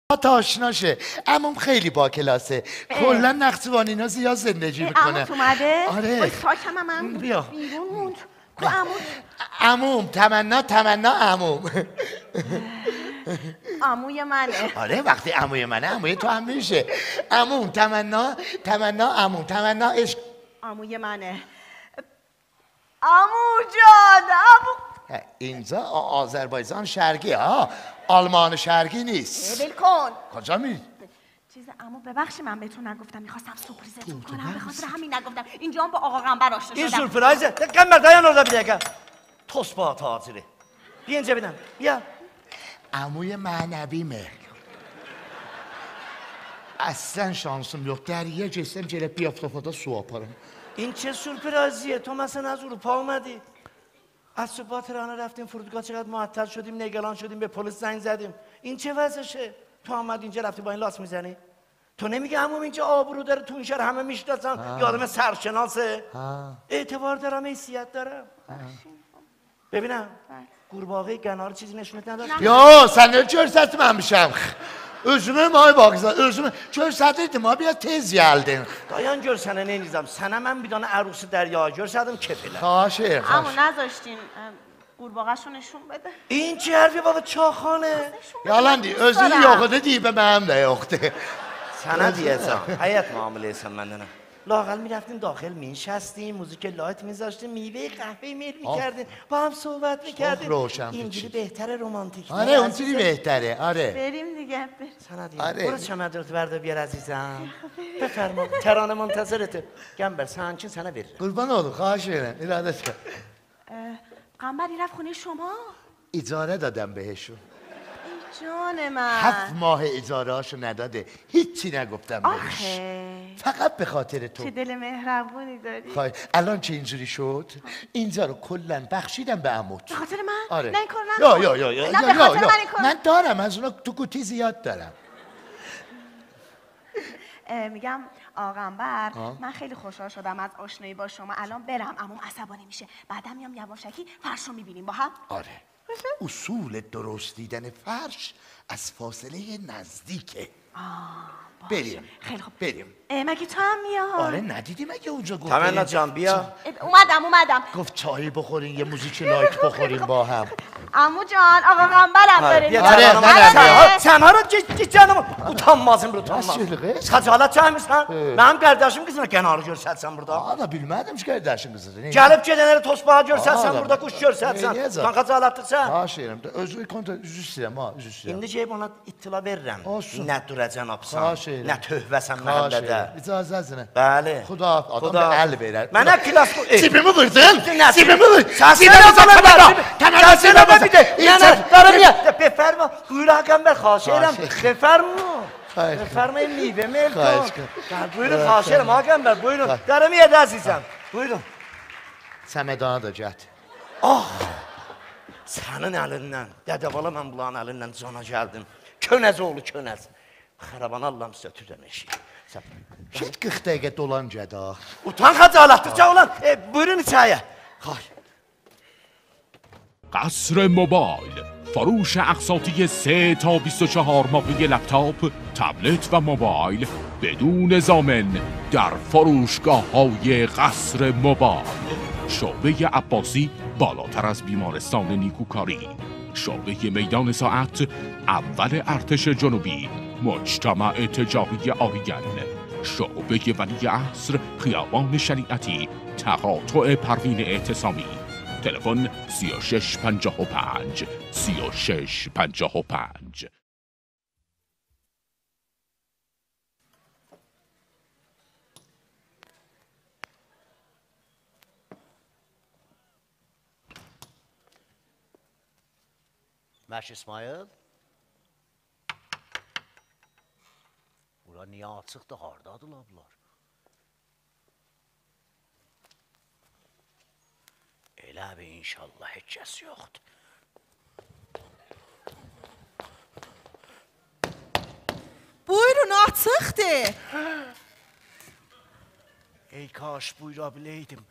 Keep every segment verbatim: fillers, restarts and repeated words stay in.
باهات آشنا شه. عموم خیلی باکلاسه. اه. کلاً نخجوانینا زیاد زندگی می‌کنه. اه، عموت اومده؟ آره. وای، ساکم هم بیا. بیرون موند. کو عموت؟ عموم، تمنا، تمنا عموم. عموی منه. آره، وقتی عموی منه، عموی تو هم می‌شه. عموم، تمنا، تمنا عموم، تمنا عشق. عموی منه. عمو جان، عمو. هه، اینجا آ-، آذربایجان شرقی ها، آلمان شرقی نیست. اه، ول کن. کجا می؟ چیز، عمو، ببخشید من بهتون نگفتم، می‌خواستم سورپرایزتون کنم، به خاطر همین نگفتم. اینجا هم با آقا قنبر آشنا شدم. این سورپرایزه؟ ده قنبر، دایان اورادا بیر دقیقه. توسباغا تاجری. بیر اینجه بیدن. بیا. عموی معنویمه. اصلاً شانسیم یوخ. دریایا گئتسم، گرک بیر آفتافادا سو آپارام. این چه سورپرایزیه؟ تو مثلاً از اروپا اومدی. از صبح با ترانه رفتیم فرودگاه، چقدر معطل شدیم، نگران شدیم، به پلیس زنگ زدیم. این چه وضعشه؟ تو آمدی اینجا رفتی با این لاس می‌زنی؟ تو نمی‌گی عموم اینجا آبرو داره، تو این شهر همه می‌شناسن، ها. یه آدم سرشناسه. ها. اعتبار دارم، حیثیت دارم. ها. ببینم، بله. قورباغه، قناری چیزی نشونت نداد؟ نه. یو، سن ائله گؤرستمه‌میشم. اؤزومو، آی باقیزا، اؤزومو گؤرستیردیم ها، بیر آز تئز گلدین. دایان گؤر سنه نئینیرم. سنه من بیر دنه عروس دریا گؤرستیم، کئف ائله. خواهش ائدیرم، عمو، خواهش. نذاشتین، اه، قورباغه‌شو نشون بده. این چه حرفی بابا، چاخانه؟ نشون بده، یالان دوست دئییر، اؤزو دارم. یوخودو، دئییب، منیم ده یوخدور. سنه دئیه‌جم، حیات معامله‌سن مندن. لااقل می‌رفتین داخل می‌نشستین، موزیک لایت می‌ذاشتین، میوه قهوه میل می‌کردین، با هم صحبت می‌کردین. آه، چوخ روشنفکر. اینجوری بهتره، رمانتیک‌تره، عزیزم. آره، اونجوری بهتره، آره. بریم دیگه، بریم. سنه دئییم. آره. برو چمدونتو بردار بیار عزیزم. بفرما، ترانه منتظرته. قنبر، سنینکین سنه وئریرم. قوربان اولوم، خواهش ائدیرم، ارادت. اه، قنبر، این رفت خونهٔ شما؟ اجاره دادم بهشون. ای جان من. هفت ماه اجاره‌هاشو نداده. هیچی نگفتم بهش. آخه. فقط به خاطر تو. چه دل مهربونی داری. خواهش. الان که اینجوری شد، اینجا رو کلاً بخشیدم به عموت. به خاطر من؟ آره. نه، این کارو نکن. یا، یا، یا، یا، نه، یا، به خاطر یا. من این کارو. من دارم، از اونا تو قوطی زیاد دارم. اه، می‌گم، آقا قنبر، ها؟ من خیلی خوشحال شدم از آشنایی با شما. الان برم، عموم عصبانی می‌شه. بعدم میام یواشکی فرش رو می‌بینیم با هم. آره. باشه؟ اصول درست دیدن فرش از فاصلهٔ نزدیکه. آه، باشه. بریم. خیلی خوب. بریم. اه، مگه تو هم میای؟ آره، ندیدی مگه اونجا گفت تمنا بریم؟ جان، بیا. اه، اومدم، اومدم. گفت چایی بخورین، یه موزیک لایت بخوریم با هم. عمو جان، آقا قنبرم آره، داره بیا میاد. آره، جانم. آره، آره. سنها، سنها رو گی-، گی-، جانم. اوتانمازین، اوتانماز. راست سؤیله‌ییر قیز. خجالت چکمیرسن؟ هه. منیم قارداشیم قیزینا قناری گؤرستیرسن بورادا. آقا، دا بیلمه‌دیم کی قارداشین قیزیدیر. گلیب گئدنلری توسباغا گؤرستیرسن، آقا، بورادا قوش گؤرستیرسن. ائه، نئجه؟ سن خجالتلیق چک. خواهش ائدیرم. اؤزو کونترول، عذر ایسته‌ییرم ها، عذر ایسته‌ییرم. ایندی گئدیب اونا اطلاع وئریرم. اولسون. نه دورا جنابسان، خواهش ائدیرم. نه تؤهوه‌سن محله‌ده. خواهش ائدیرم. اجازه‌زینه. بلی. خدا، آدام خدا. بیر ال وئرر. منه کلاس بو، ائ. جیبیمی ویردین؟ نه؟ جیبیمی ویر-، سن جیبیمی سن ویر-، تمنا، تمنا، سن جیبیمی سن ویر. بیر ده. این نه، نه، چک-، دارم جیب-، یا. بفرما. بویور، آقا قنبر، خواهش ائدیرم. خواهش ائدیرم. بفرما. خواهش ائدیرم. بفرمایین، میوه میل کن. خواهش ائدیرم. گل، بویورون، خواهش ائدیرم، آقا قنبر، بویورون. خواهش. دارم یا عزیزم. خواهش. بویورون. چمدانی دا گتیر. آه! سنین الیندن، دده بالا، من بونلارین الیندن جانا گلدیم. کؤنز اوغلو، کؤنز. خرابانی آللام سیزه تودن ائشییه. سن گئت قیرخ دقیقه دولان گده. اوتان خجالتلیق چک اولان. ائ، بویورون ایچری‌یه. خواهش. قصر موبایل، فروش اقساطی سه تا بیست و چهار ماههٔ لپتاپ، تبلت و موبایل بدون ضامن در فروشگاه‌های قصر موبایل. شعبهٔ عباسی، بالاتر از بیمارستان نیکوکاری. شعبهٔ میدان ساعت، اول ارتش جنوبی، مجتمع تجاری آریان. شعبهٔ ولیعصر، خیابان شریعتی، تقاطع پروین اعتصامی. تلفن: سی و شش پنجاه و پنج، سی و شش پنجاه و پنج. مش اسماعیل؟ بورا نییه آچیقدیر؟ هاردادیلار بونلار؟ ائله بیل انشاءالله هئچ کس یوخدور. بویورون، آچیقدیر. ای کاش بویورا بیلئیدیم.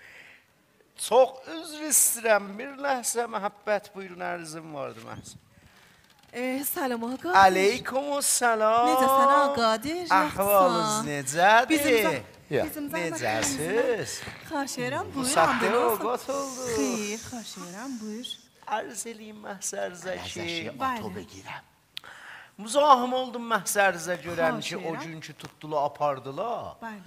چوخ عذر ایسته‌ییرم، بیر لحظه محبت بویورون، عرضیم واردی محض. ائ، سلام آقا قادر. علیکم السلام. نئجه‌سن آقا قادر؟ یاخشیسان؟ احوالینیز نئجه‌دیر؟ بیزیم زح-، یا. بیزیم زحمت نئجه‌سیز؟ خواهش ائدیرم، بویور، ساعتده حمدین اولسون. اوقات اولدو. خیر، خواهش ائدیرم، بویور. عرض ائله‌ییم محضرینیزه کی، عرض ائله‌ییم، بلی. آتو بگیرم. مزاحم اولدوم محضرینیزه، گؤرم کی، خواهش ائدیرم. او گون کی توتدولار، آپاردیلار. بلی.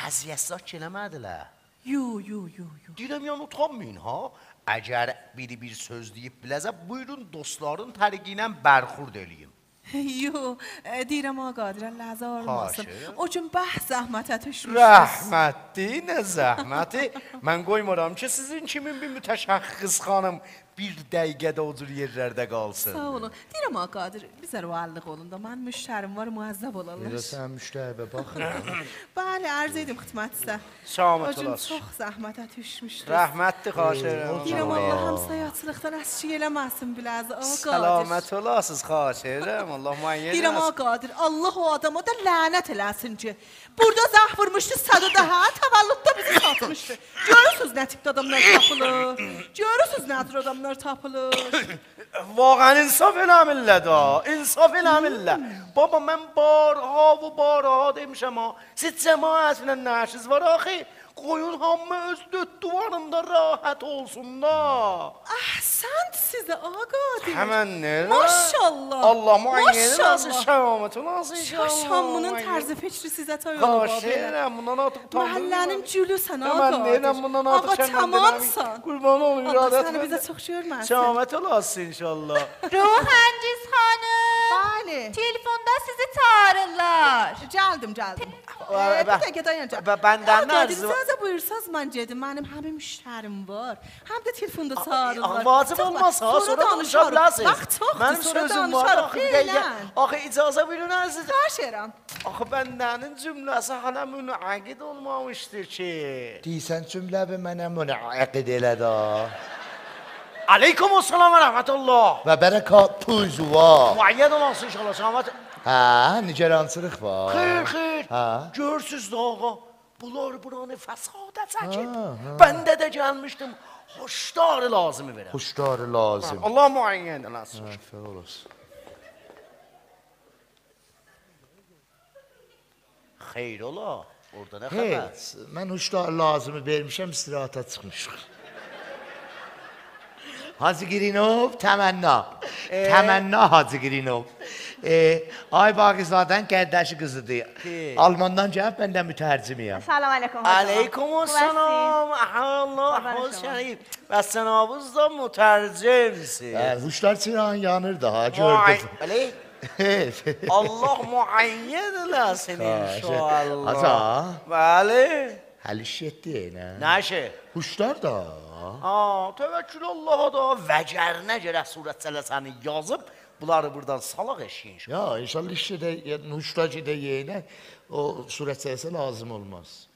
اذیت زاد ائله‌مه‌دیلر. یو، یو، یو، یو. دئییرم، یعنی اوتانمایین ها. اگر بیری بیر سؤز دئییب بیله‌زه، بویورون دوستلارین طریقی ایله برخورد ائله‌یین. یو، ائ، دئییرم، آقا قادر، الله‌زه آغریماسین. خواهش ائدیرم. او گون به زحمته دوشموشدونوز. رحمتدی، نه زحمتی؟ من قویمورام کی، سیزین کیمین بیر متشخص خانیم بیر دقیقه ده او جور یئرلرده قالسین. ساغ اولون. دئییرم، آقا قادر، بیزه رعایتلیق اولون دا، منیم مشتریم وار، مؤدب اولارلار. ائله سن مشتری به باخین. بلی، عرض ائدیم خدمتینیزه. سلامت اولاسین. او گون چوخ زحمته دوشموشدونوز. رحمتدی، خواهش ائدیرم. ائ، او دئییرم، الله زحمت. همسایه‌چیلیقدان اسکیک ائله‌مه‌سین بیله‌زی، آقا قادر. سلامت اولاسینیز، خواهش ائدیرم. الله معین ائله‌سین. دئییرم، آقا قادر، الله او آداما دا لعنت ائله‌سین کی، بورادا زنگ وورموشدو، صدا دا، هه، تولدده بیزی ساتمیشدی. گؤرورسونوز نه تیپده آداملار تاپیلیر؟ گؤرورسونوز نه جور آداملار تاپیلیر؟ واقعاً انصاف ائله‌میرلر دا، انصاف ائله‌میرلر. هوم. بابا، من بارها و بارها دئمیشم ها، سیز جماعتله نه ایشینیز وار آخی؟ قویون هامی اؤز دؤرد دیواریندا راحت اولسون دا. احسنت سیزه، آقا قادر. تمنّا. ماشاءالله. الله معین ائله‌سین، ماشاءالله. سلامت اولاسین، کاش ان‌شاءالله، هامی‌نین معین. طرز فکری سیزه تای اولا، بابا، ائله. خواهش ائدیرم، بوندان آرتیق اوتاندیم. محله‌نین گولوسن، آقا قادر. تمنّا ائدیرم، بوندان آرتیق آقا، کندیمه تمامسان. قوربان اولوم، آقا، ارادت سنی بیزه مندم. چوخ گؤرمه‌سین. سلامت اولاسین ان‌شاءالله. روح‌انگیز خانیم. بلی. تلفنده سیزی چاغیریرلار. گلدیم، گلدیم. آ، ائ، بیر به-، دقیقه دایان، جان. به-، بنده‌نین آقا قادر، عرضی وار. اجازه بویورساز، من گئدیم. منیم هم مشتریم وار، هم ده تلفنده چاغیریرلار. آ، آ، واجب اولماسا، سونرا دانیشاریق. سونرا دانیشا بیلرسینیز. واخت چوخدور، سونرا دانیشاریق. منیم سؤزوم وار، آخی، بیر دقیقه. ائلن. آخی، اجازه بویورون، عزیز. خواهش ائدیرم. آخی، بنده‌نین جمله‌سی هله منعقد اولمامیشدیر کی. دئییرسن، جمله‌وی منه منعقد ائله دا. علیکم السلام و رحمت الله. و برکاته. معین اولاسین ان‌شاءالله، سلامت. هه، نگرانچیلیق وار. خیر، خیر. هه. گؤرورسوز ده، آقا، بونلار بورانی فسادا چکیب. هه، هه. بنده ده گلمیشدیم هشدار لازمی وئرم. هشدار لازم. الله معین ائله‌سین. هه، ساغ اولاسین. خیر اولا، اورادا نه خبر؟ هئچ، من هشدار لازمی وئرمیشم، استراحته چیخمیشیق. حاجی گرینوف، تمنّا. ائ؟ تمنّا حاجی گرینوف. ائ، آقای باقرزاده‌نین قارداشی قیزیدیر. کی؟ آلماندان گلیب، من ده مترجمیم. سلام علیکم، حاج آقا. علیکم السلام. خوب هستین؟ الله، قربان شما. خوش گلیب. بس جنابینیز دا مترجمسیز. هه، هشدار چیراغین یانیر دا، ها، گؤردوم. معی-، بلی. الله معین ائله‌سین خواهش ائ-، ان‌شاءالله. حاجی. بلی. هله ایش گئتدی، نه؟ نه ایشی؟ هشدار دا. آ، توکل اللها دا، وگرنه گرک صورت جلسه‌نی یازیب، بونلاری بورادان سالاق ائشیگه ان‌شاءالله. یا، ان‌شاءالله ایش گئده، یا، هشدار گئده یئرینه، او صورت جلسه لازیم اولماز.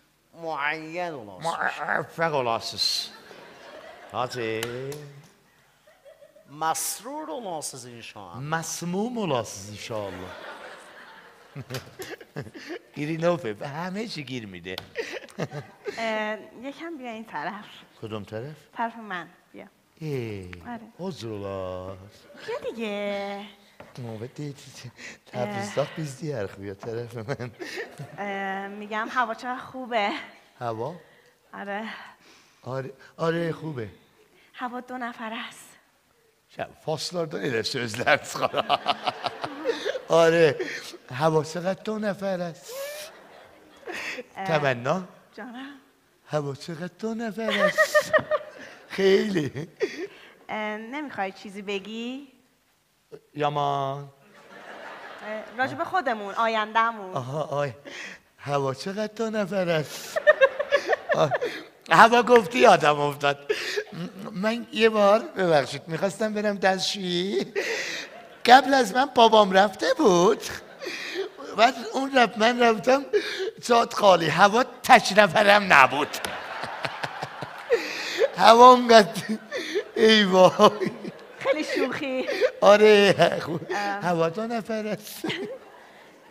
معین اولاسینیز. موفق اولاسینیز. حاجی. مسرور اولاسینیز ان‌شاءالله. مسموم اولاسینیز ان‌شاءالله. گرینوف، همه چی گیرمیدی. اه، یکم بیا این طرف. کدوم طرف؟ طرف من، بیا. ائ، آره. او جور اولار. بیا دیگه. نوبت دئییل، تبریزده اه. بیز دئیه‌ریک، بیا طرف من. اه، می‌گم هوا چقدر خوبه. هوا؟ آره. آره، آره، خوبه. هوا دو نفر است. یا، فارسلاردان ائله سؤزلر چیخار. آره، هوا چقدر دو نفر است. اه، تمنّا؟ جانم؟ هوا چقدر دو نفر است. خیلی. اه، نمی‌خوای چیزی بگی؟ یامان. اه، راجع به خودمون، آینده‌مون. آها، آی. هوا چقدر دو نفر است. آه، هوا گفتی یادم افتاد. من یه بار، ببخشید، می‌خواستم برم دستشویی. قبل از من بابام رفته بود. بعد اون رفت، من رفتم، جات خالی. هوا تک نفرم نبود. هوا اونقدر، ای وای. خیلی شوخی. آره، خو-، اه. هوا دو نفر است.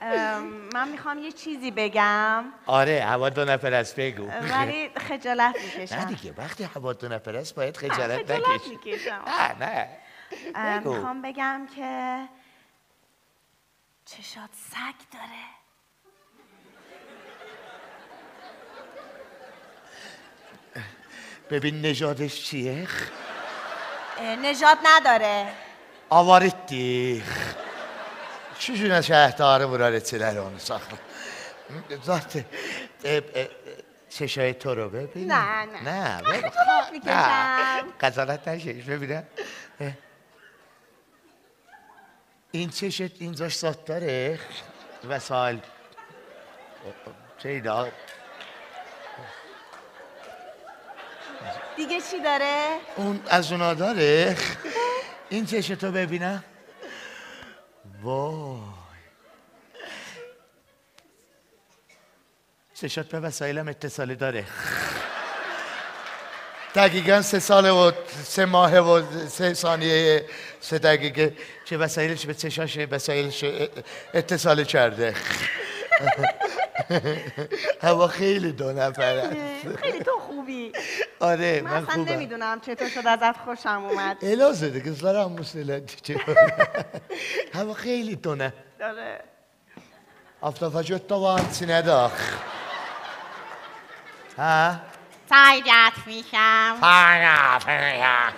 ام، من می‌خوام یه چیزی بگم. آره، هوا دو نفر است، بگو. ولی خجالت می‌کشم. نه دیگه، وقتی هوا دو نفر است، باید خجالت نکشی. نه، خجالت می‌کشم. نه، نه. اه، بگو. می‌خوام بگم که چشات سگ داره. ببین نژادش چیه؟ اه، نژاد نداره. آواریددیر. ایکی گونه شهداری وورار، ائچه‌لر اونو ساخلار. ذات، اه، اه، چشای تو رو ببین. نه، نه. نه، ببین. خجالت می‌کشم. نه. خجالت نکش، ببینم. اه. این چشت اینجاش زاد داره، وسایل. شئی ده. دیگه چی داره؟ اون از اونا داره. این چشتو ببینم. وای. چشات به وسایلم اتصالی داره. دقیقاً سه سال و سه ماه و سه ثانیه، سه دقیقه که وسایلش به چشاش، وسایلش ا-، اتصالی کرده. هوا خیلی دو نفره. خیلی، خیلی تو خوبی. آره، من من اصلاً خوبم. نمی‌دونم چطور شد ازت خوشم اومد. اعلازه ده قیزلار هامیسی ائله. هوا خیلی دونه. آره. آفتافا گؤت ده وار ایچینه ده آخ. هه؟ چای گتیرمیشم. چای گتیرمیشم.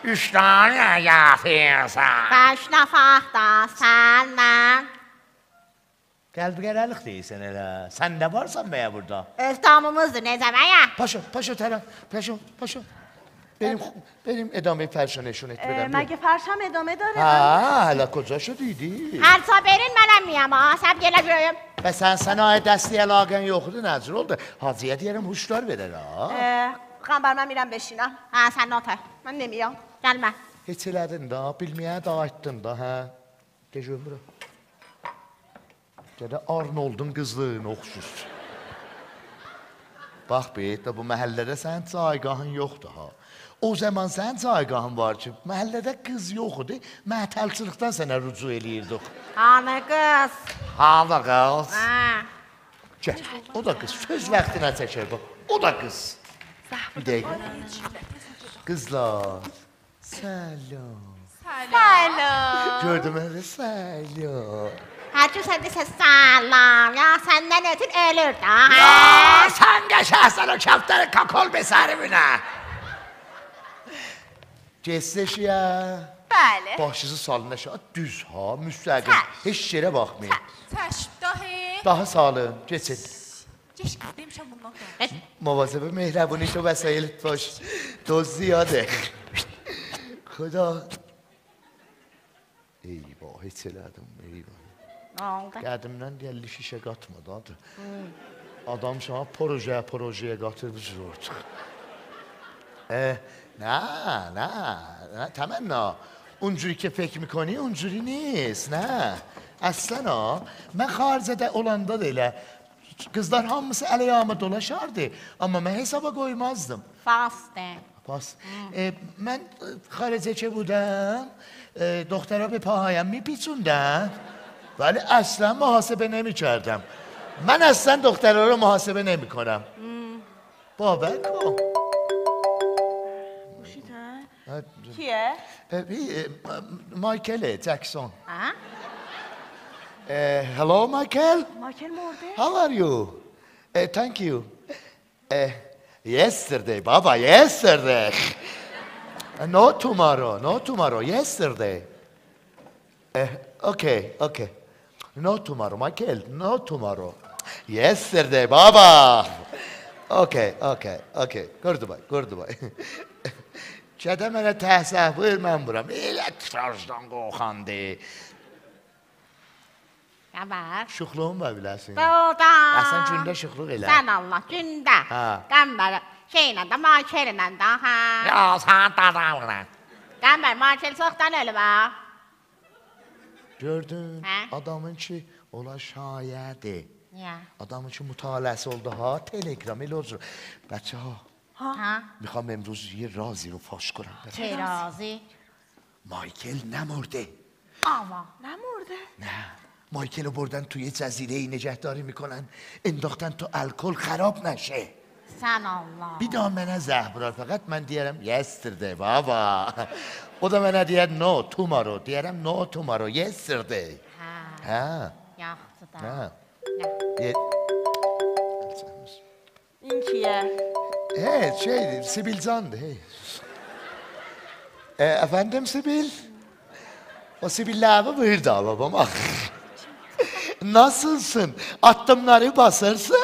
اوچ دنه گتیرسن. بئش نفر ده سنن. قلب‌قره‌لیق دئییرسن ائله. سن ده وارسان مگه بوردا؟ اؤز دامیمیزدیر، نئجه مگه؟ پاشو، پاشو ترا، پاشو، پاشو. بریم، بریم ادامهٔ فرشو نشونت بدم، اه، بریم. مگه فرشم ادامه داره؟ ها، هله کجاشو دیدی؟ هر جا برین، منم میام، ها، صبر ائله گؤروم. به سن صنایع دستی علاقه‌ن یوخدور، نه جور اولدو؟ حاجی‌یا دئیه‌رم، هشدار وئرر، ها؟ اه، قنبر، من می‌رم بشینم. هه، سن اوتور. من نمیام. گلمه. هئچ ائله‌دین ده، بیلمه‌یه ده آیتدین دا، هه؟ دئ گؤروم بورا. گده آرنولدون قیزلیغینا اوخشویور. باخ، بیر ده بو محله‌ده سنین جایگاهین یوخدور ها. او زامان سنین جایگاهین وار کی، محله‌ده قیز یوخ ایدی، معطلچیلیقدان سنه رجوع ائله‌ییردیک. هانی قیز؟ هانی قیز؟ هه. گل، او دا قیز، سؤز واختینا چکر باخ. او دا قیز. بیر دقیقه. قیزلار، سلام. سلام. سلام. گؤردون منی؟ سلام. هر کیم سنه دئسه سلام، یا سندن اؤتور اؤلور ده، هه؟ یا، سن قشنگسن، او کفتر کاکل به سرمونه. گئتسه ائشییه. بلی. باشینیزی سالین آشاغی، دوز ها، مستقیم. چشم. هئچ یئره باخمایین. چشم. چشم، داهی. داها سالین، کئچین. گئچ، دئمیشم بوندان سونرا. مواظب مهربونی تو وسایلت باش. دزدی یاده. خدا. ای وای، هئچ ائله‌دیم، ای وای. نه اولدو؟ قدیمدن گللی شیشه قاتما دا. هی. آدام شما پروژه، پروژه‌یه قاتیر، بو جور اولدو. اه، نه، نه، نه، تمنا. اونجوری که فکر می‌کنی، اونجوری نیست، نه. اصلاً ها، من خارجده اولاندا دا ائله قیزلار هامیسی ال آیاغیما دولاشاردی، آمما من حسابا قویمازدیم. فاس ده. فاس. هی. ائ، من، ائ، خارجه که بودم، ائ، دخترا به پاهایم می‌پیچوندم، ولی اصلاً محاسبه نمی‌کردم. من اصلاً دخترا رو محاسبه نمی‌کنم. هی. باور کن. گوشیته؟ ها، کیه؟ ائ، بیر، ائ، مایکل جکسون. ها؟ ائ، hello, Michael. مایکل مرده؟ How are you? ائ، thank you. ائ، yesterday, بابا, yesterday. No tomorrow, no tomorrow, yesterday. ائ، okay, okay. No tomorrow, Michael, no tomorrow. Yesterday, بابا. Okay, okay, okay. Goodbye, goodbye. گده منه ته سه بویور، من وورام. ائله تیراژدان قورخاندی. قنبر. شوخلوغون وار بیله‌سین. دوغرودان. اصلاً گونده شوخلوق ائله. سن الله، گونده. هه. قنبر، شئیله ده، مایکل‌له ده، هه. یا، سن داداوینان. قنبر، مایکل چوخدان اؤلوب ها. گؤردون؟ هه؟ آدامین کی، اولا شایعه‌دیر. نییه؟ آدامین کی، مطالعه‌سی اولدو ها، تلگرام، ائله او جور. بچه‌ها، ها؟ ها؟ می‌خوام امروز یه رازی رو فاش کنم. چه رازی؟ مایکل نمرده. آوا. نمرده؟ نه. مایکلو بردن توی جزیره‌ای نگهداری می‌کنن. انداختن تو الکل خراب نشه. سن الله. بیر دانا منه زنگ وورار فقط، من دئیه‌رم: «Yesterday, بابا.» او دا منه دئیر: «No, tomorrow.» دئیه‌رم: «No, tomorrow, yesterday.» هه. هه. یاخشی دا. هه. نه؟ یئ- این کیه؟ هه، شئی‌دیر، سیبیل جان‌دیر، هه. ائ، افندیم سیبیل؟ او سیبیل‌لری بورادا آلابام، آخ. ناسیلسین؟ آددیملاری باسیرسان؟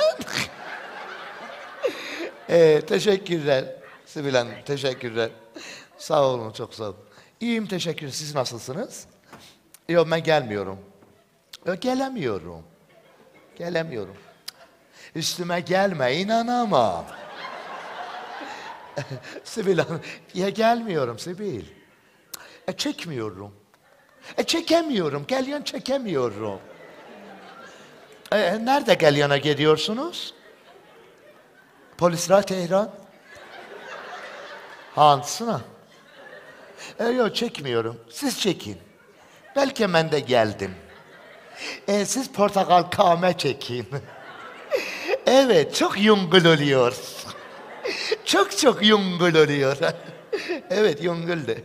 ائ، تشکرلر، سیبیل خانیم، تشکرلر. ساغ اولون، چوخ ساغ اولون. ایییم، تشکر. سیز ناسیلسینیز؟ یوخ، من گلمیه‌رم. یوخ، گلمیه‌رم. گلمیه‌رم. اوستومه گلمه، اینانامام. سیبیل خانیم، یا گلمیه‌رم، سیبیل. ائ، چکمیه‌رم. ائ، چکمیه‌رم، قلیان چکمیه‌رم. ائ، نرده قلیانا گئدیورسونوز؟ پلیس‌راه تهران؟ هانسینا؟ ائ، یوخ، چکمیه‌رم. سیز چکین. بلکه من ده گلدیم. ائ، سیز پرتغال‌کامه چکین. ائوت، چوخ یونقول اولویور. چوخ چوخ یونقول اولویور. ائوت، یونقولدور.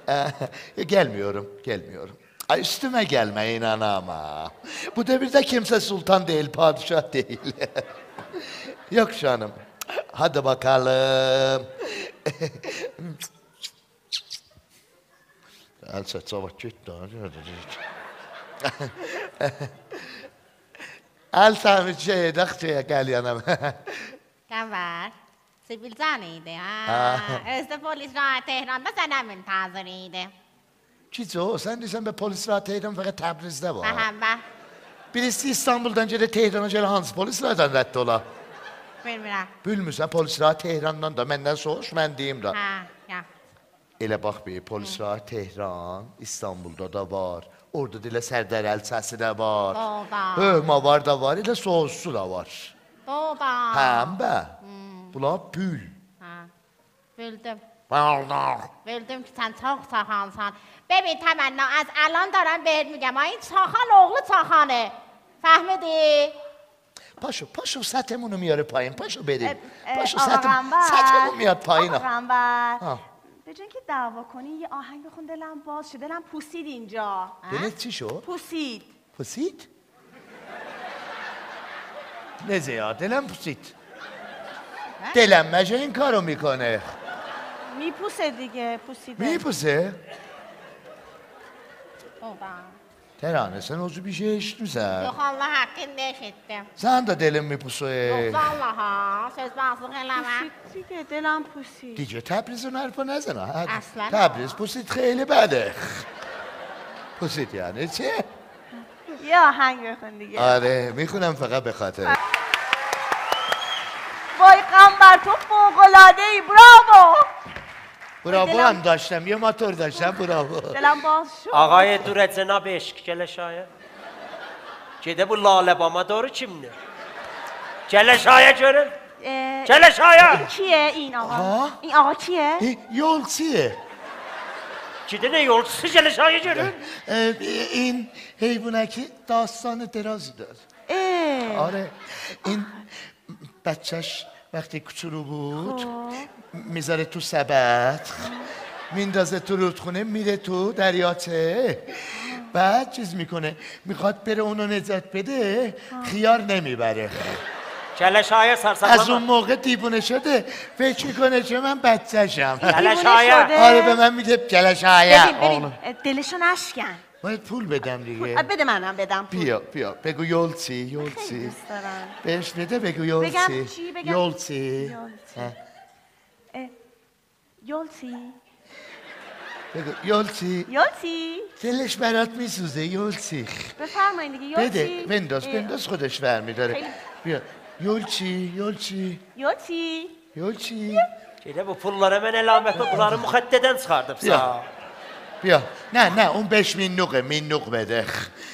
ائ، گلمیه‌رم، گلمیه‌رم. آی، اوستومه گلمه، اینانامام. بو دؤورده کیمسه سلطان دئییل، پادشاه دئییل. یوخ جانیم. هادی باخالیم. ال چک، جاواب گئتدی، ها، گؤردون. ال سنی شئی ائدک شئیه، قلیانا. قنبر، سیبیل جان ایدی، هه؟ هه. اؤزو ده پلیس‌راه تهراندا سنه منتظر ایدی. گیج او، سن دئییرسن به پلیس‌راه تهران فقط تبریزده وار. هه، هه، به. بیریسی ایستانبولدان گئده تهرانا گله هانسی پلیس‌راهدان رد اولا؟ بیلمیرم. بیلمیرسن، پلیس‌راه تهراندان دا مندن سوروش، من دئییم ده. هه، یا. ائله باخ بیر، پلیس‌راه تهران، ایستانبولدا دا وار. اورادا دا ائله سردار الچه‌سی ده وار. دوغرودان. هؤکماوار دا وار، ائله سوزوسو دا وار. دوغرودان. هه، به. هوم. بولار پول. هه. بیلدیم. بالدار. بیلدیم کی سن چوخ چاخانسان. ببین تمنا، از الان دارم بهت می‌گم، ها، این چاخان اوغلو چاخانه. فهمیدی؟ پاشو، پاشو، سطحمون رو میاره پایین. پاشو بریم. اه، اه، پاشو، آقا سطح-، قنبر. سطحمون میاد پایین، آقا ها. قنبر. ها. به جای اینکه دعوا کنی، یه آهنگ بخون، دلم باز شه. دلم پوسید اینجا. دلت چی شد؟ پوسید. پوسید؟ نئجه یا؟ دلم پوسید. هه؟ دلم مگه این کارو می‌کنه؟ می‌پوسه دیگه، پوسیده. می‌پوسه؟ بابا. ترانه، سن او جور بیر شئی ائشیتمیسن؟ یوخ، الله حقینده ائشیتدیم. سنین ده دلین می‌پوسه. یوخ، والله ها، سؤزبازلیق ائله‌مه. پوسید دیگه، دلم پوسید. دیگه تبریزین حرفا نزن ها. اصلاً. تبریز پوسید خیلی بده. پوسید یعنی چی؟ یه آهنگ بخون دیگه. آره، می‌خونم فقط به خاطر. وای قنبر، تو فوق‌العاده‌ای، براوو. براوو دلم هم داشتم، یه موتور داشتم، براوو. دلم باز شد. آقای دور جناب عشق، گل آشاغی. گئده بو لاله‌باما دوغرو کیمدیر؟ گل آشاغی گؤروم. اه، گل آشاغی. کیه این آقا؟ ها؟ این آقا کیه؟ ای، یولچویه. گئده نه یولچوسو، گل آشاغی گؤروم. اه، این حیوانه کی داستانی درازدیر. اه. آره، این بچه‌ش وقتی کوچولو بود، خب. می‌ذاره تو سبد، میندازه تو رودخونه، میره تو دریاچه. بعد چیز می‌کنه، می‌خواد بره اونو نجات بده، ها. خیار نمیبره. گل آشاغی سرساقلاما. از اون موقع دیوونه شده، فکر می‌کنه که من بچه‌شم. گل آشاغی. دیوونه شده. آره، به من میگه گل آشاغی. ببین، ببین، اوغلوم. اه، دلشو نشکن. باید پول بدم دیگه. پول، آ، بده منم بدم پول. بیا، بیا. بگو یولچی، یولچی. خیلی دوست دارم. بهش بده، بگو یولچی. بگم چی؟ بگم یولچی. یولچی. ها. اه، یولچی. بگو یولچی. یولچی. دلش برات می‌سوزه، یولچی. بفرمایید دیگه، یولچی. بده، بنداز، اه. بنداز، خودش برمی‌داره. خیلی. بیا. یولچی، یولچی. یولچی. یولچی. گئده بو پوللارا من علامت، بونلاری مخده‌دن چیخاردیبسان. بیا. بیا. نه، نه، اون بئش مینلیگه، مینلیگ بدک.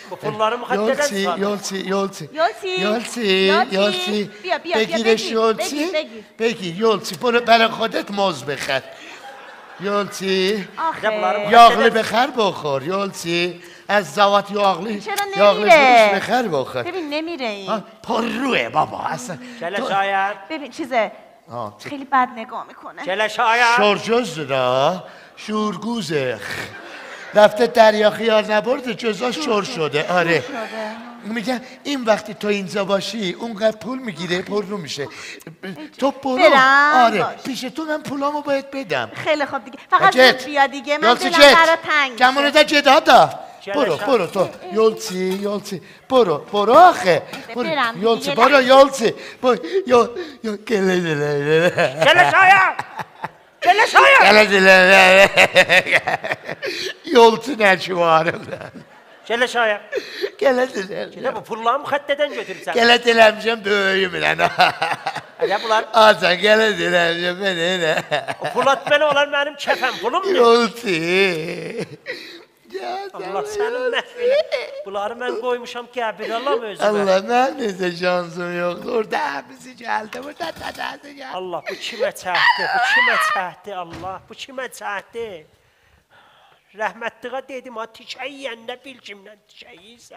بو پوللاری مخده‌دن چیخاردیبسان. یولچی، یولچی، یولچی. یولچی، یولچی. یولچی. بیا، بیا، بیا، بگیرش بگیر، یولچی. بگیر، بگیر. بگیر، یولچی. بونو برای خودت موز بخر. یولچی. آخه. گئده بونلاری مخده‌دن یاغلی بخر بخور، یولچی. از زوات یاغلی، چرا یاغلی نمیره؟ دوروست، خیر باخیر. ببین، نمیره این. ها، پرروه بابا، اصلاً. گله تو شاید. ببین، چیزه، ها. خیلی بد نگاه می‌کنه. گله شاید. شورگؤزدور ها، شورگوزه. رفته دریا خیار نبرده، گؤزاش شور شده، آره. شور شده. می‌گه این وقتی تو اینجا باشی، اونقدر پول می‌گیره، پررو می‌شه. تو برو. برم، آره، باش. پیش تو من پولامو باید بدم. خیلی خوب دیگه. فقط زود بیا دیگه. من دلم برات تنگ می‌شه. گمونو دا گئت، آدا. برو، برو تو. یولچو، یولچو. برو، برو آخی. برو، برم دیگه. یولچو، برو، یولچو. برو، یول، یول، گله، گله، گله. گله شاید. گله شاید. گله، گله، گله. یولچو نه کی واریم؟ گله شاید. گله دئییرم. گله، بو پوللاری مخده‌دن گؤتوروبسن. گله دئییرم، بؤیویومله. هله بونلار آجان، گله دئییرم، من ائله. او پولات بئله اولار منیم کفن پولومدور. یولچو. یا الله، سنین محو ائله. بونلاری من قویموشام قبیره آلام اؤزومه. الله، منیم نئجه شانسیم یوخدور. اورادا عمیسی گلدی، بورادا دده‌سی گلدی. الله، بو کیمه چکدی، بو کیمه چکدی، الله، بو کیمه چکدی؟ رحمتلیگه دئدیم ها، تیکه یئینده بیل کیمدن تیکه یئییرسن.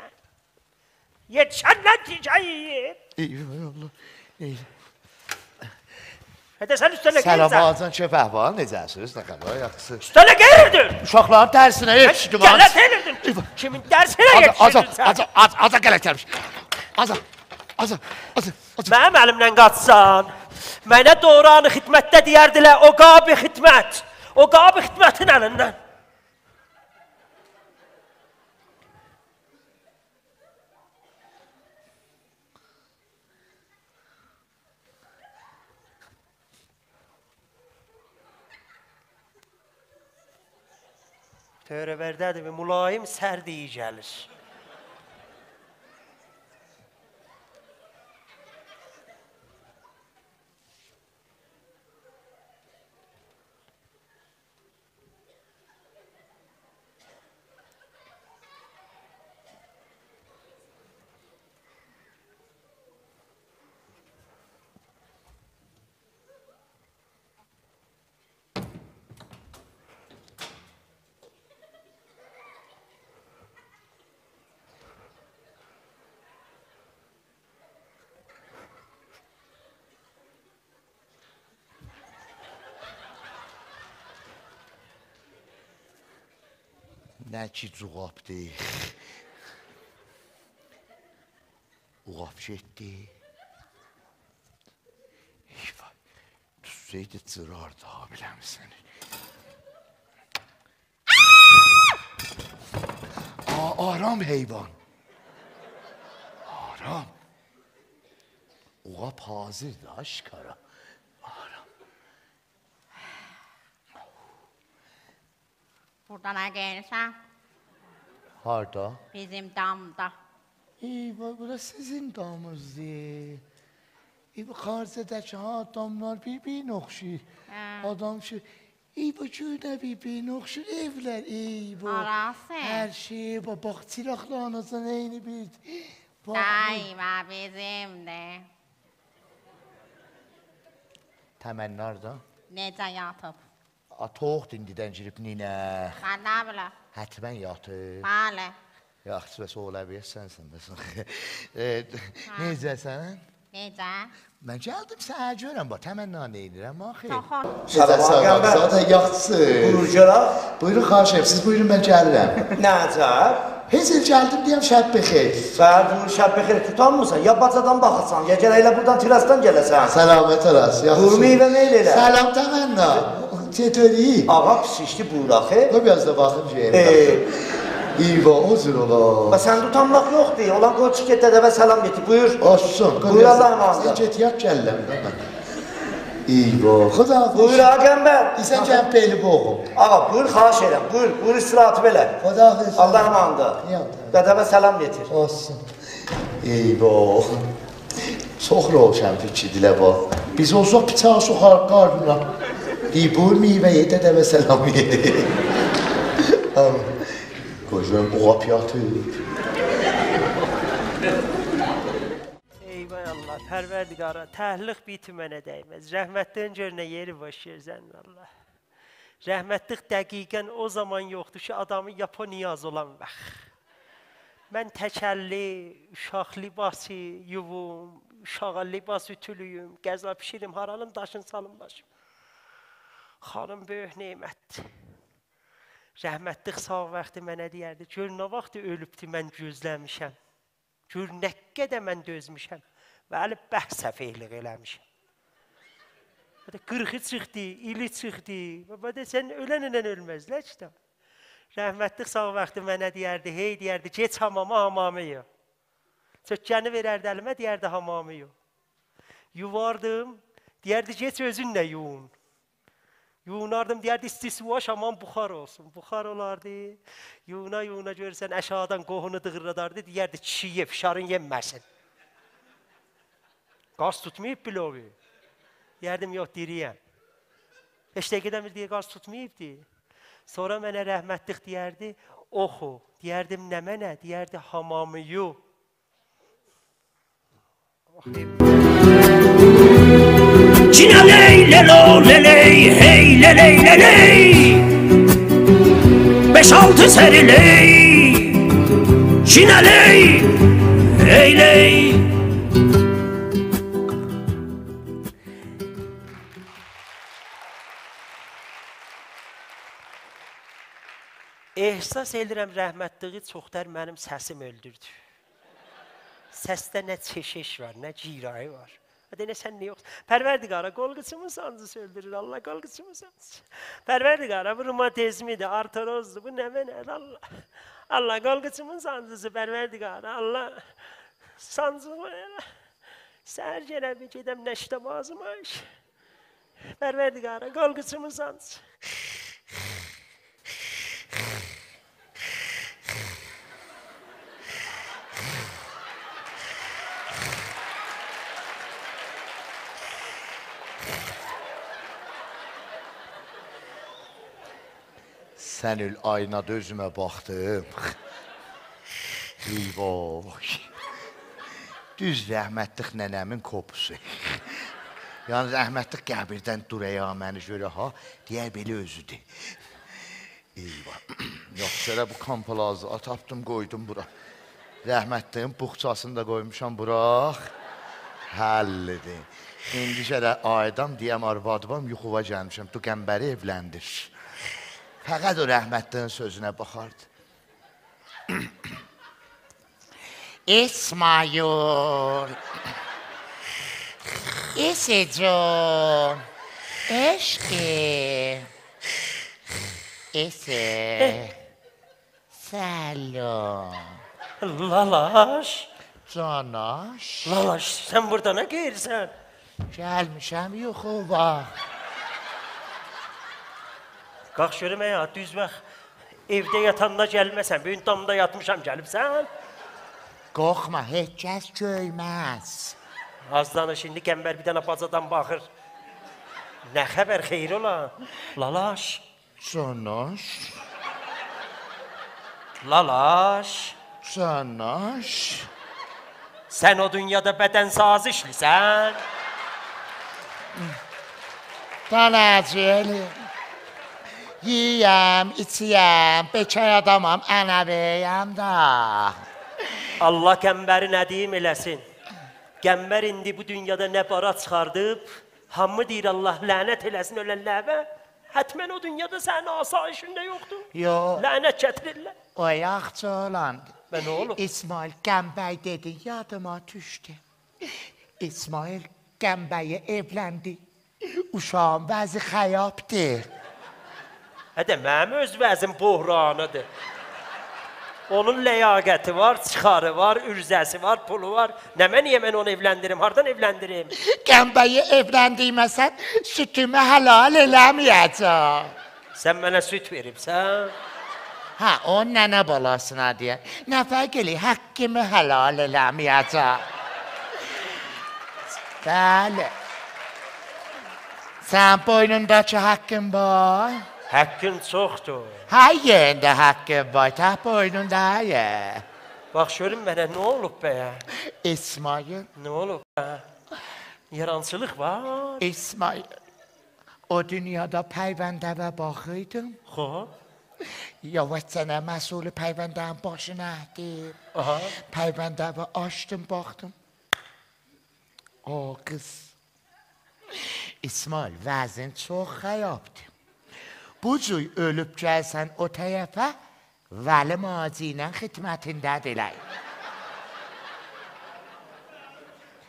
یئتیشن تیکه یئییب. ای، ای، الله. ای. هه ده سن اوسته نه گئییرسن؟ سلام آجان، کئف احوال، نئجه‌سیز؟ نه خبر، یاخشیسیز؟ اوسته نه گئییردین؟ اوشاقلارین درسینه یئتیشدیم، آج. غلط ائدیردین. ای، وای. کیمین درسینه یئتیشیردین سن؟ آجان، آجان، آجان، آجان، غلط گلمیش. آجان، آجان، آجان، آجان. منیم الیمدن قاچسان، منه دوران خدمتده دئیردیلر، عقاب خدمت. عقاب خدمتین الیندن. دؤوره‌ورده‌دیر، بیر ملایم سرد اییی گلیر. نه کی عقابدیر. عقاب گئتدی. ای وای. توتسایدی جیراردی ها، بیله‌میسن. آ، آرام حیوان. آرام. عقاب حاضردی ها شکارا. آرام. بورادا نه گئییرسن؟ هاردا؟ بیزیم دامدا. ای وای، بورا سیزین دامینیزدیر. ای، بو خارجه‌ده‌کی ها، داملار بیر-بیرینه اوخشویور. هه. آدام شئی، ای، بو گؤر نه بیر-بیرینه اوخشویور ائولر، ای، بو. هاراسی؟ هر شئی، بو، باخ، چیراقلارینیزین عینی بیر. باخ، بو. دایما بیزیمدیر. تمنا هاردا؟ نئجه یاتیب؟ آ، تویوق دا ایندیدن گیریب نینه. من نه بیلم. حتماً یاتیب. بلی. یاخشی، بس اولا بیلر سنسن، بس. ائ، هه. نئجه‌سن؟ نئجه؟ من گلدیم سنی گؤرم، باخ، تمنا نئینیرم آخی. چوخ خوش. نئجه، ساغ اول، سلام، آقا. زادن یاخشیسیز. بویور، گؤرک. بویورون، خواهش ائدیرم، سیز بویورون، من گلیرم. نه عجب؟ هئچ، ائله گلدیم دئیم شب بخیر. سحر بویور، شب بخیر. اوتانمیرسان؟ یا باجادان باخیرسان، یا گرک ائله بورادان تراسدان گله‌سن. سلامت اولاس، یاخشی. بویور، میوه میل ائله. سلام تمنا. چطوری؟ آقا، پیس ایشدی بویور آخی. قوی بیر آز دا باخیم گؤروم. ائ. ای وای، او جور اولا. بس سنده اوتانماق یوخدور. اولان قوی چیخ گئت، دده‌وه سلام یئتیر. بویور. اولسون، قوی بویور، بیر آز دا. آللاها امانت. سن گئت یات، گلیرم دا من. ای وای، خداحافظ. بویور، آقا قنبر. ایسن گل بئلی بوغوم. آقا، بویور، خواهش ائدیرم. بویور، بویور، استراحت ائله. خداحافظ. آللاها امانت. یات. دده‌وه سلام یئتیر. اولسون. ای وای. چوخ روشنفکردیلر بو. بیز اولساق بیچاغی سوخاریق قارنینا. دئییر، بویور، میوه یئ، دده‌وه سلام یئ. آ، قوی گؤروم، عقاب یاتیب. ای وای الله، پروردگارا، تهلوک بیر تومنه دیمز. رحمتلیگین گؤر نه یئری بوش یئر زنن الله. رحمتلیک دقیقاً او زامان یوخدور کی، آدامی یاپا نیاز اولان واخت. من تک‌اللی، اوشاق لباسی یوووم، اوشاغا لباس اوتولویوم، غذا بیشیریم، هارانین داشین سالیم باشیما. خانیم بؤیوک نعمتدیر. رحمتلیک ساغ واختی منه دئیردی: «گؤر نه واخت اؤلوبدو، من گؤزله‌میشم. گؤر نه قدر من دؤزموشم. ولی به سفئه‌لیک ائله‌میشم.» بابا دا قیرخی چیخدی، ایلی چیخدی. بابا دا سن اؤلنله اؤلمزلر کی دا. رحمتلیک ساغ واختی منه دئیردی، هئی دئیردی: «گئچ حاماما، حامامی یو.» سؤکگه‌نی وئرردی الیمه، دئیردی: «حامامی یو.» یوواردیم، دئیردی: «گئچ اؤزون ده یویون.» یویوناردیم، دئیردی: «ایستی سو آچ، آمان بخار اولسون.» بخار اولاردی. یویونا یویونا گؤرورسن آشاغیدان قوهونو دیغیرلاداردی، دئیردی: «کیشی یئ، فشارین یئنمه‌سین.» گاز توتماییب بیلووی؟ دئیردیم: «یوخ، دیری‌یم.» بئش دقیقه‌دن بیر دئییر: «گاز توتماییبدی.» سونرا منه رحمتلیک دئیردی: «اوخو.» دئیردیم: «نمنه؟» دئیردی: «حامامی یو.» گینه لئی للو للئی، هئی للئی للئی. بئش آلتی سری لئی، گینه لئی، هئی لئی. احساس ائدیرم، رحمتلیگی چوخدار منیم سسیم اؤلدوردو. سسده نه چکش وار، نه گیرایی وار. دئینه سن نییه یوخسان؟ پروردگارا، قول-قیچیمین سانجیسی اؤلدورور، الله، قول-قیچیمین سانجیسی. پروردگارا، بو روماتیزمیدیر، آرتروزدور، بو نمنه‌دیر، الله؟ الله، قول-قیچیمین سانجیسی، پروردگارا، الله، سانجیمی ائله. سحر گرک بیر گئدم نشته بازیما. پروردگارا، قول-قیچیمین سانجیسی. سن اؤل، آینادا اؤزومه باخدیم. ای وای. دوز رحمتلیک ننه‌مین کوپوسو. یعنی رحمتلیک قبیردن دور آیاغا منی گؤره ها، دئیر بئله اؤزودور. ای وای. یوخ، شؤیله بو کامپالازی آت آپدیم، قویدوم بورا. رحمتلیگین بوخچاسینی دا قویموشام بورا. حلّیدیر. ایندی گرک آییدام، دئیم آروادیمام، یوخووا گلمیشم. دور قنبری ائولندیر. فقط او رحمتلیگین سؤزونه باخاردی. اسماعیل. اسه جان. عشقی. اسه. سلام. لالاش. جاناش. لالاش، سن بوردا نه قئییرسن؟ گلمیشم یوخووا. قالخ گؤروم، ای ها، دوز باخ. ائوده یاتاندا گلمه‌سن، بو گون دامدا یاتمیشام، گلیبسن؟ قورخما، هئچ کس گؤرمز. آز دانیش، ایندی قنبر بیر دنه باجادان باخیر. نه خبر، خئییر اولا؟ لالاش. جاناش. لالاش. جاناش. سن او دونیادا بدنسازی ایشله‌ییرسن؟ داناجیق ائله‌ییم. یئییم، ایچیم، بیکار آدامام، انا وئریم ده. الله قنبری ندیم ائله‌سین. قنبر ایندی بو دونیادا نه بارا چیخاردیب، هامی دئییر: «الله لعنت ائله‌سین اؤلنلره.» حتماً او دونیادا سنین آسایشین ده یوخدور. یوخ. لعنت گتیریرلر. او یاخچی اولاندی. به نه اولوب؟ اسماعیل، قنبری دئدین، یادیما دوشدو. اسماعیل، قنبری ائولندی. اوشاغین وضعی خرابدیر. هه ده، منیم اؤز وضعیم بحرانیدیر. اونون لیاقتی وار، چیخاری وار، عرضه‌سی وار، پولو وار. نمنه‌یه من اونو ائولندیریم؟ هاردان ائولندیریم؟ قنبری ائولندیرمه‌سن، سودومو حلال ائله‌مه‌یه‌جم. سن منه سود وئریبسن؟ هه، او ننه بالاسینا دئیه. نه فرق ائله‌ییر، حقیمی حلال ائله‌مه‌یه‌جم. بلی. سن بوینونداکی حقین وار؟ حقین چوخدور. هر یئرینده حقین وار، تک بوینوندا دئییل. باخ گؤروم منه نه اولوب به؟ اسماعیل. نه اولوب به؟ یارانچیلیق وار؟ اسماعیل، او دونیادا پرونده‌وه باخیردیم. خوب. یاواشجانا مسئول پرونده‌نین باشینا اتدیم. آها. پرونده‌نی آچدیم، باخدیم. او قیز. اسماعیل، وضعین چوخ خرابدیر. بو جور اؤلوب گلسن او طرفه، ولی ماجی ایله خدمتینده‌دیرلر.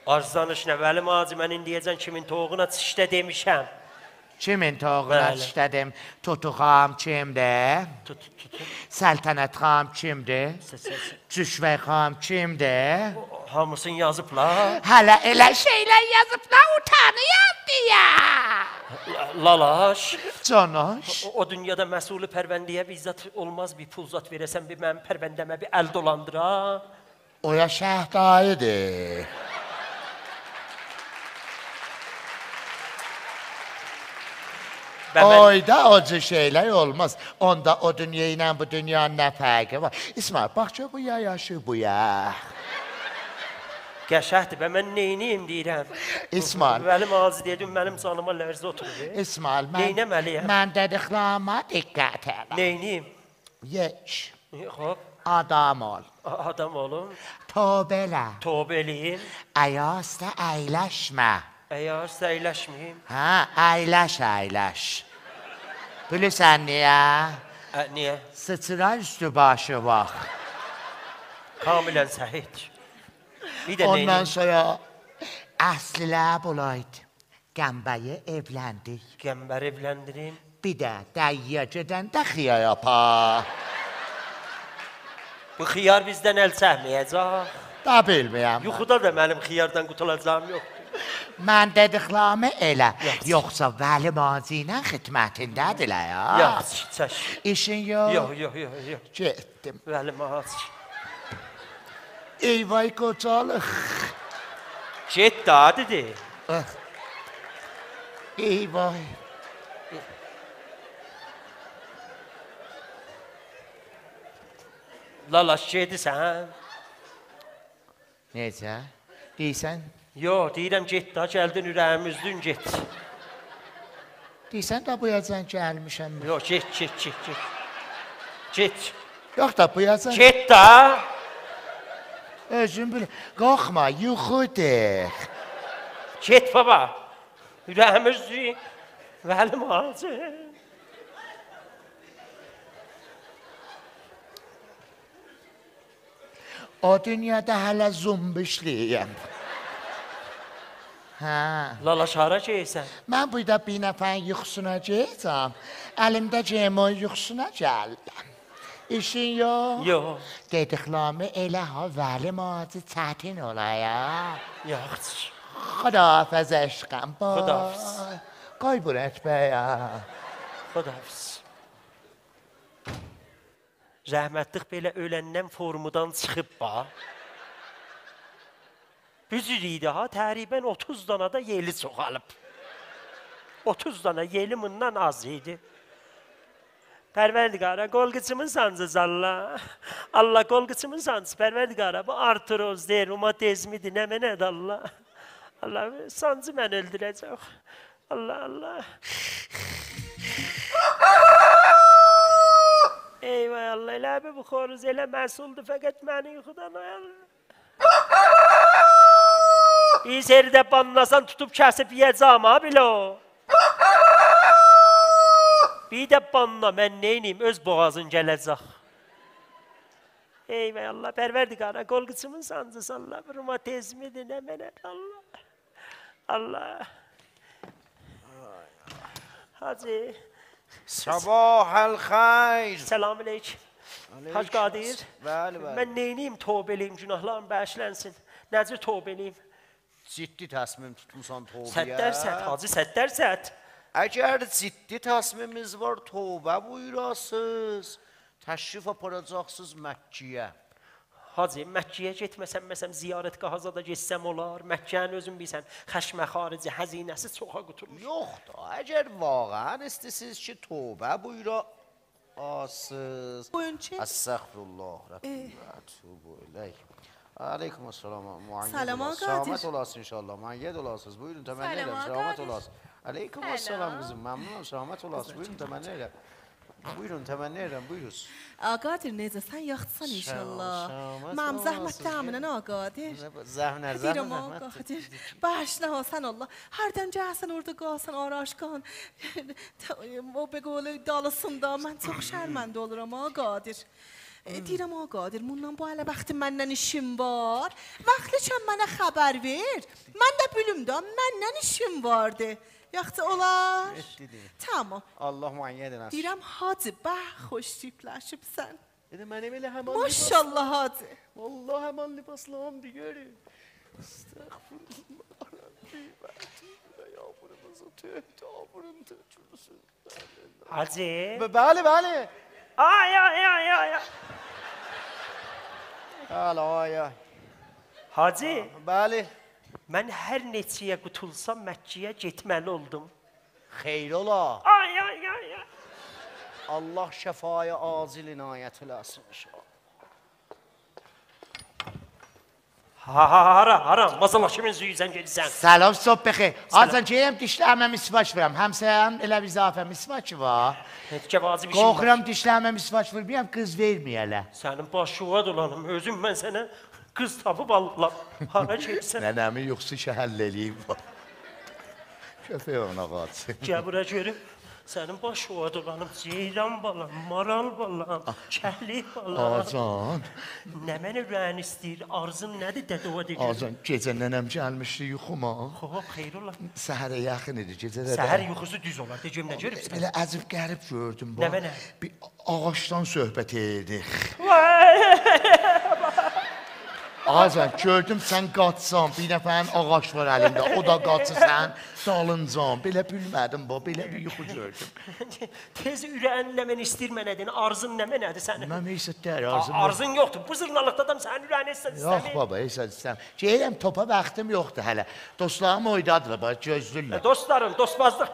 آز دانیش، نه ولی ماجی، من ایندیه‌جن کیمین تویوغونا چیشده دئمیشم. کیمین تویوغونا، بلی، چیشده دئم؟ توتو خانیم کیمدیر؟ توتو، توتو. سلطنت خانیم کیمدیر؟ س-، س-، س- جوشوه خانیم کیمدیر؟ او، هامیسینی یازیبلار. هله ائله شئیلر یازیبلار، اوتانیرام دئیه. لا-، لالاش. جاناش. او، او دونیادا مسئول پرونده‌یه بیر زاد اولماز، بیر پول زاد وئره‌سن، بیر منیم پرونده‌مه بیر ال دولاندیرا. او یا شهدایی‌دیر. به من اویدا او جور شئیلر اولماز. اوندا او دونیا ایله بو دونیانین نه فرقی وار؟ اسماعیل، باخ کی، بو یا یاشیر، بو یا. قشنگدیر، به من نئینییم دئییرم. اسماعیل. ولی ماجی دئدیم، منیم جانیما لرزه اوتورور. اسماعیل، من، نئینه‌مه‌لی‌یم؟ من دئدیکلریمه دقت ائله. نئینییم؟ یئچ. خوب. آدام اول. آ-، آدام اولوم. توبه ائله. توبه ائله‌ییم. آیاق اوسته اَیلشمه. آیاق اوسته اَیلشمه‌ییم. هه، اَیلش، اَیلش. بیلیرسن نییه؟ اه، نییه؟ سیچرار اوستو باشی، باخ. کاملاً صحیح. بیر ده اوندان نئینییم؟ سونرا اصلی‌لر بولایدی. قنبری ائولندیر. قنبری ائولندیریم. بیر ده دریایا گئدنده خیار آپار. بو خیار بیزدن ال چکمه‌یه‌جک. دا بیلمیرم من. یوخودا دا منیم خیاردان قوتولاجاغیم یوخدور. من دئدیکلریمی ائله. یاخشی. یوخسا ولی ماجی ایله خدمتینده‌دیرلر ها. یاخشی، چشم. ایشین یوخ؟ یوخ، یوخ، یوخ، یوخ. گئتدیم. ولی ماجی. ای وای قوجالیق. گئت دا، دئدی. آه. ای وای. لالاش، گئدیرسن؟ نئجه؟ دئییرسن؟ یوخ، دئییرم گئت دا، گلدین اوره‌ییمی اوزدون، گئت. دئییرسن دا بویاجان گلمیشم من. یوخ، گئت، گئت، گئت، گئت. گئت. یوخ دا بویاجان. گئت دا. اؤزون بیل. قورخما، یوخودور. گئت بابا. اوره‌ییمی اوزدون. ولی ماجی. او دونیادا هله زومبیشلییم. هه. لالاش، هارا گئدیرسن؟ من بورادا بیر نفرین یوخوسونا گئده‌جم. الیمده گئدیم اونون یوخوسونا گلدیم. ایشین یوخ؟ یوخ. دئدیکلریمی ائله ها، ولی ماجی، چتین اولار ها. یاخشی. خداحافظ عشقم، بای. خداحافظ. قوی بونو ائتمه‌یه. خداحافظ. رحمتلیک بئله اؤلندن فورمودان چیخیب، باخ. بو جور ایدی ها، تقریباً اوتوز دانا دا یئلی چوخالیب. اوتوز دانا یئلی بوندان آز ایدی. پروردگارا، قول-قیچیمین سانجیسی، الله. الله، قول-قیچیمین سانجیسی، پروردگارا، بو آرتروزدور، روماتیزمیدیر، نمنه‌دیر، الله. الله، سانجی منی اؤلدوره‌جک. الله، الله. ای وای الله، ائله بیل بو خوروز ائله مسئولدور، فقط منی یوخودان اویادیر. بیر سری ده بانلاسان توتوب کسیب یئیه‌جم ها، بیلو. بیر ده بانلا، من نئینیم، اؤز بوغازین گله‌جک. ای وای الله، پروردگارا، قول-قیچیمین سانجیسی، الله، بو روماتیزمیدیر، نمنه‌دیر، الله. الله. حاجی. صباح الخیر. سلام علیک. علیک حاج قادر. السلام. بلی، بلی. من نئینیم، توبه ائله‌ییم، گناهلاریم بخشلنسین؟ نه جور توبه ائله‌ییم؟ جدی تصمیم توتموسان توبه‌یه؟ صد درصد، حاجی، صد درصد. اگر جدی تصمیمینیز وار، توبه بویوراسینیز، تشریف آپاراجاقسینیز مکه‌یه. حاجی، مکه‌یه گئتمه‌سم، مثلاً، زیارتگاها زادا گئتسم اولار؟ مکه‌نین اؤزون بیلیرسن، خشمه خارجی، هزینه‌سی چوخا قوتولور. یوخ دا، اگر واقعاً ایسته‌ییرسینیز کی، توبه بویوراسینیز. بویورون کی. استغفرالله ربی ائه. و اتوب الیه. علیکم السلام، مؤید اولاسیز. سلام، آقا قادر. سلامت اولاسیز ان‌شاءالله، مؤید اولاسیز. بویورون، تمنا ائدیرم، سلام، سلامت اولاسیز. علیکم السلام، قیزیم، ممنونام، سلامت اولاسیز. بویورون، تمنا ائدیرم. بویورون، تمنا ائدیرم، بویورون. آقا قادر، نئجه‌سن؟ یاخشیسان ان‌شاءالله؟ ساغ اول، ساغ اولاسان، منیم زحمت سیزین. دمینن، آقا قادر. نه، زحمت، نه زحمت، دئییرم، آقا زحمت. قادر، باغیشلا، سن الله. هردن گلسن، اورادا قالسان، آراشقان. او به قولی دالیسیندا، من چوخ شرمنده اولورام، آقا قادر. ائ، دئییرم، آقا قادر، بوندان بو ائله وقتی منن ایشین وار، وقتیجن منه خبر وئر. من ده بیلیم ده، منن ایشین واردی. یاخشی اولار؟ ائت دئدی. تامام. الله مؤید ائله‌سین. دئییرم، حاجی، به، خوش تیپلشیبسن. ائله منیم ائله همان لباس. ماشاءالله، حاجی. والله همان لباسلاریم دئییرم. استغفرالله، ربی، بختی، یا بونو بوزو، تؤ، تؤ، بونون تؤکولسون. حاجی؟ ب-، بلی، بلی. آی، آی، آی، آی، آی. بلی، آی، آی. حاجی؟ بلی. من هر نئچه‌یه قوتولسام مکه‌یه گئتمه‌لی اولدوم. خیر اولا. آی، آی، آی، آی. الله شفای عاجل عنایت ائله‌سین ان‌شاءالله. ها، ها، هارا، هارا؟ مازالاشیمین زویوزن گئدیرسن. سلام، صبح بخیر. سلام. آجان، گئدیم دیشلریمه مسواک وورام. همسایه‌نین ائله بیر اضافه مسواکی وار. هئچ کی واجب ایشیم وار. قورخورام دیشلریمه مسواک وورمایام، قیز وئرمه‌یه‌لر. سنین باشیوا دولانیم، اؤزوم من سنه قیز تاپیب آللام. هارا گئدیرسن؟ ننه‌مین یوخوسو کی حل ائله‌ییب. کؤپک اوغلو آغاج. گل بورا گؤروم. سنین باشیوا دولانیم، جئیران بالام، مارال بالام، کهلیک بالام. آجان. نمنه اوره‌یین ایسته‌ییر، آرزون نه‌دیر، دده اووا دئ گؤروم. آجان، گئجه ننه‌م گلمیشدی یوخوما. خوب، خیر اولا. سحره یاخین ایدی، گئجه ده. سحر یوخوسو دوز اولار، دئ گؤروم نه گؤروبسن؟ ائله عجیب غریب گؤردوم، باخ. نمنه؟ بیر آغاجدان صحبت ائدیردیک. وای! آجان، گؤردوم سن قاچیسان، بیر نفرین آغاج وار الینده، او دا قاچیر سنین دالینجان. بئله بیلمه‌دیم، باخ، بئله بیر یوخو گؤردوم. تئز اوره‌یین نمنه ایسته‌ییر منه دئ، آرزون نمنه‌دیر سنین؟ منیم هئچ زاد دئییل، آرزوم یوخ. آرزون یوخدور، بو زیرنالیقدا آدام سنین اوره‌یین هئچ زاد ایسته‌میر. یوخ بابا، هئچ زاد ایسته‌میر. گئدیرم توپا، واختیم یوخدور هله. دوستلاریمی اویادیرلار، باخ، گؤزله‌ییرلر. ائ، دوستلاریم، دوست بازلیق.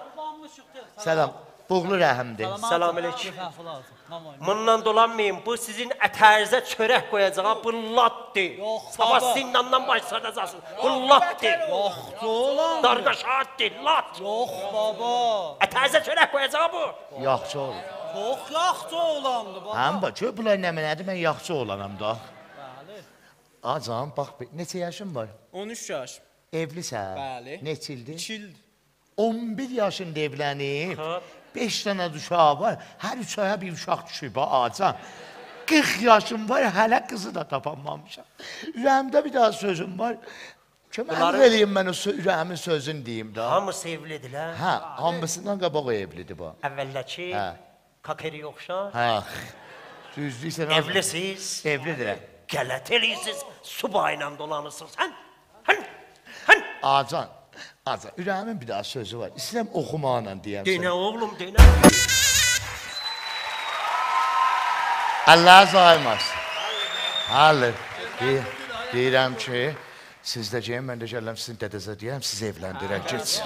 سلام. بوغلو رحیمدیر. سلام علیکم. سلام علیکم. بوندان دولانمایین، بو سیزین اته‌زه چؤرک قویاجاغا، بو لاتدیر. یوخ، بابا. صاباح زینداندان باشلاداجاقسینیز. بو لاتدیر. یوخ، اوغلوم. دارقاشاردیر، لات. یوخ، بابا. اته‌زه چؤرک قویاجاغا بو. یاخشی اولدو. چوخ یاخشی اوغلاندی، بابا. هم باخ، گؤر بونلار نمنه‌دیر، من یاخشی اوغلانام دا. بلی. آجان، باخ، بیر، نئچه یاشین وار؟ اون اوچ یاش. ائولیسن؟ بلی. نئچه ایلدیر؟ ایکی ایلدیر. اون بیر یاشیندا ائولنیب، هه. بئش دنه ده اوشاغی وار. هر اوچ آیا بیر اوشاق دوشوب، ها، آجان. قیرخ یاشیم وار، هله قیزی دا تاپانمامیشام. اوره‌ییمده بیر دانا سؤزوم وار. کؤمکلیک ائله‌یین، من او سؤ-، اوره‌ییمین سؤزونو دئییم ده. هامیسی ائولی‌دیرلر؟ هه، هامیسیندان قاباق او ائولی‌دیر بو. اوّلده‌کی؟ هه. کاکئری اوخشار. هه. دوزدور، سن ائولی‌سیز؟ ائولی‌دیرم. غلط ائله‌ییرسیز، سوبایلا دولانیرسیز. هن، هن، هن. آجان، آجان، اوره‌ییمین بیر دانا سؤزو وار. ایسته‌ییرم اوخوماقلا دئیم سنه. دئنه، اوغلوم، دئنه. اللرینیز آغریماسین. هله، دئ-، دئییرم کی، سیز ده گلین، من ده گلیرم سیزین دده‌زه دئییرم، سیزی ائولندیرک، گئتسین.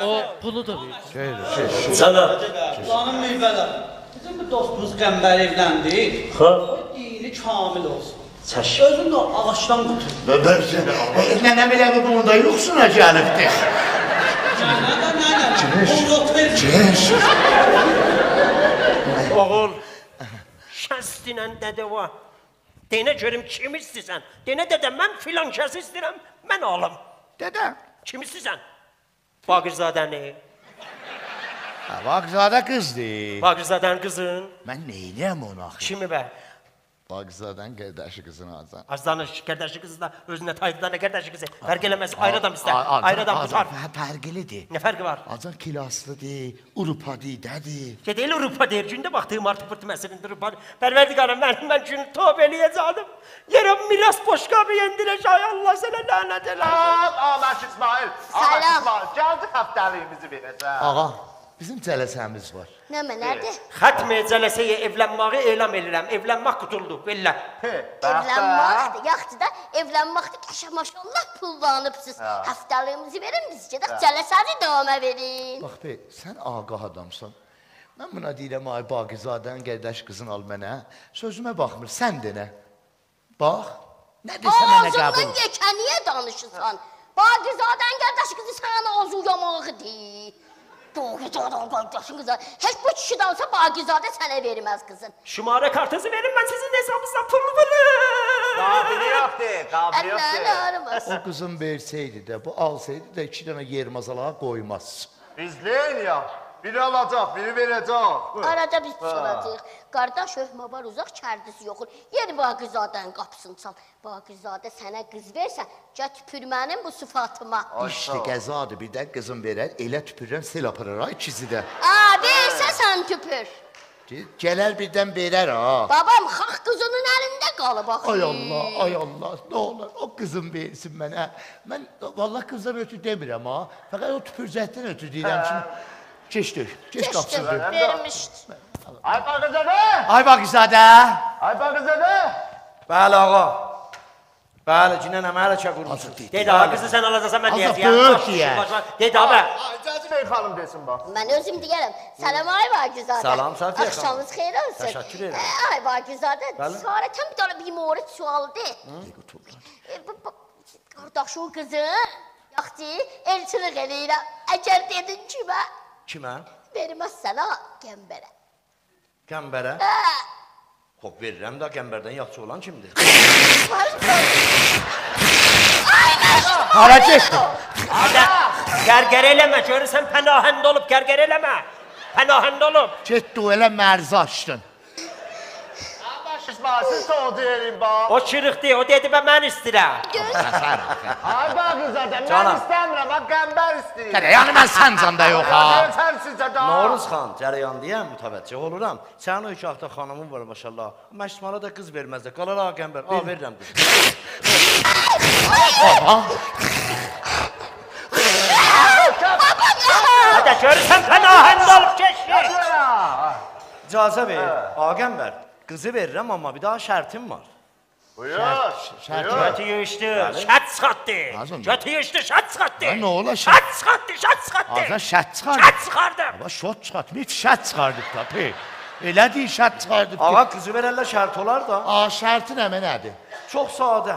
او پولو دا وئریر. گئت، گئت. سنه. جانیم میوه‌لر. بیزیم بو دوستوموز قنبر ائولندی. هه. قوی دینی کامل اولسون. چشم. اؤزون ده آغاجدان قوتول. به، به، سن، ائ، ننه‌م ائله بو، بونون دا یوخوسونا گلیبدی. ننه ده ننه. کیمیش؟ اونو اوتور. کیمیش؟ اوغول، شستینن دده وا. دئنه گؤروم، کیمی ایسته‌ییرسن؟ دئنه، دده، من فلان کسی ایسته‌ییرم، من آلیم. دده. کیمی ایسته‌ییرسن؟ باقرزاده‌نی. هه، باقرزاده قیزدیر. باقرزاده‌نین قیزین؟ من نئینیرم اونو آخی؟ کیمی به؟ باقرزاده‌نین قارداشی قیزین آجان. آز دانیش، قارداشی قیزی دا اؤزونه تایدی دا، نه قارداشی قیزی؟ فرق ائله‌مز، آیری آدام ایسته. آ-، آ-، آیری آدام آجان، توتار. ف-، فرقلی‌دیر. نه فرقی وار؟ آجان کلاسلی‌دیر. آوروپا دیده‌دیر. گئده ائله آوروپا دئییر، گونده باخدیغیم آرتیق پورتوق مسئله‌دیر، آوروپا. پروردگاریم، من، من گونو توبه ائله‌یه‌جه‌یم. یئره میراث بوشقابی یئندیره‌جک، آی الله سنه لعنت ائله‌سین. سلام، آغا اسماعیل. آغا سلام. اسماعیل، گلدیک هفته‌لیگیمیزی وئره‌جک. آغا، بیزیم جلسه‌میز وار. نمنه‌دیر؟ ختم جلسه‌ی ائولنمه‌یی اعلان ائدیرم. ائولنمک قوتولدو، والله. هه، ائولنمک، باخ دا. یاخشی دا، ائولنمکده قشنگ ماشاءالله پوللانیبسیز. هه. هفته‌لیگیمیزی وئرین، بیز گئدک، هه، جلسه‌نی ادامه وئرین. باخ، بی، سن آگاه آدامسان. من بونا دئییرم، آی باقرزاده‌نین قارداش قیزینی آل منه. سؤزومه باخمیر، سن دئنه. باخ، نه دئسه منه قبول. آغزیندان یئکه نییه دانیشیرسان؟ باقرزاده‌نین قارداش قیزی سنین آغزین یاماغیدیر. دوغرو، دوغرو، دوغرو، قارداشین قیزی. هئچ بو کیشی ده آلسا، باقی‌زاده سنه وئرمز قیزین. شماره کارتینیزی وئرین، من سیزین حسابینیزدان پولونو وئریم. قابلی یوخدور، قابلی یوخدور. اللرین آغریماسین. او قیزین وئرسه‌یدی ده، بو آلسایدی دا، ایکی دنه یئرمازالاغا قویماز. بیز نه ائله‌یک؟ بیری آلاجاق، بیری وئره‌جک. آرادا بیز، هه، چالاجاغیق. قارداش، هؤکمه وار، اوزاق کردیسی یوخدور. یئری باقی‌زاده‌نین قاپیسینی چال. باقی‌زاده سنه قیز وئرسه، گل توپور منیم بو صیفاتیما. آی، ایشدی، ساغ اول. قضادیر، بیردن قیزین وئرر، ائله توپوررم، سئل آپارار، آی، ایکیسی ده. آ، وئرسه سن توپور. گلر بیردن وئرر ها. بابام، خاخ قیزینین الینده قالیب آخی. آی الله، آی الله، نه اولار، او قیزین وئرسین منه. من والله قیزدان اؤترو دئمیرم ها. فقط او توپورجکدن اؤترو دئییرم کی، هه. کئچ دؤی، کئچ، کئچ قاپیسینی دؤی، دؤی. وئرمیشدی. آی باقی‌زاده! آی باقی‌زاده! آی باقی‌زاده! بلی، آقا. بلی، یئنه نمنه حرکت قورموسونوز؟ آزاد دئییل. دئ ده، آقا، بلی. قیزی سن آلاجاقسان، من آزاد دئیه‌جه‌یم. دئییل کی. باش، باش، باش. دئ ده، آقا، بی. آی، اجازه وئر خانیم دئسین، باخ. من اؤزوم دئیه‌رم. سلام، آی باقی‌زاده. سلام، صفیه خانیم. آخشامینیز خئیر اولسون. تشکر ائدیرم. ائ، آی باقی‌زاده، بلی. سارا، تن بیر دنه بیر مورد سؤالدیر. هی؟ ائ، بو، بو، قارداشین قیزی، یاخشی، ائلچیلیک ائله‌ییرم. اگر دئدین کیمه؟ کیمه؟ وئرمزسن ها، قنبره. قنبره؟ هه. خوب، وئریرم ده، قنبردن یاخشی اولان کیمدیر؟ هارا گئتدی؟ آقا، قرقره ائله‌مه، گؤرورسن پناهنده اولوب، قرقره ائله‌مه. پناهنده اولوب. گئتدی، او ائله مرزی آشدین. باش اوسته، سیز سوغوجو ائله‌یین، باخ. او کیریقدی، او دئدی، «به، من ایسته‌ییرم.» آی باقی‌زاده، من، جانیم، ایسته‌میرم ها، قنبر ایسته‌ییرم. گده، یعنی من سنجن ده یوخ ها. آی، سن سیزه ده. نوروز خان، جریان دئیم، متوجه اولورام. سنین او ایکی آختا خانیمین وار، ماشاءالله. مشتمالا دا قیز وئرمزلر. قالار آقا قنبر. آ، وئر، وئریرم دئییر. آها. هده گؤرورسن پناهنده اولوب کئچدی. اجازه وئر. هه. آقا قنبر، قیزی وئریرم، آمما بیر دانا شرطیم وار. بویور، شرط، شرط بویور. وار. گؤتو ییغیشدی، بلی. شرط چیخارتدی. لازیم. گؤتو ییغیشدی، شرط چیخارتدی. یا، نه اولا شرط؟ شرط چیخارتدی، شرط چیخارتدی. آقا، شرط چیخاردی. شرط چیخاردی. بابا، شرط چیخاردی. شرط چیخاردی، تاپی. ائله دئییل، شرط چیخاردی. آقا، قیزی وئررلر، شرط اولار دا. آ، شرطی نمنه‌دیر؟ چوخ ساده.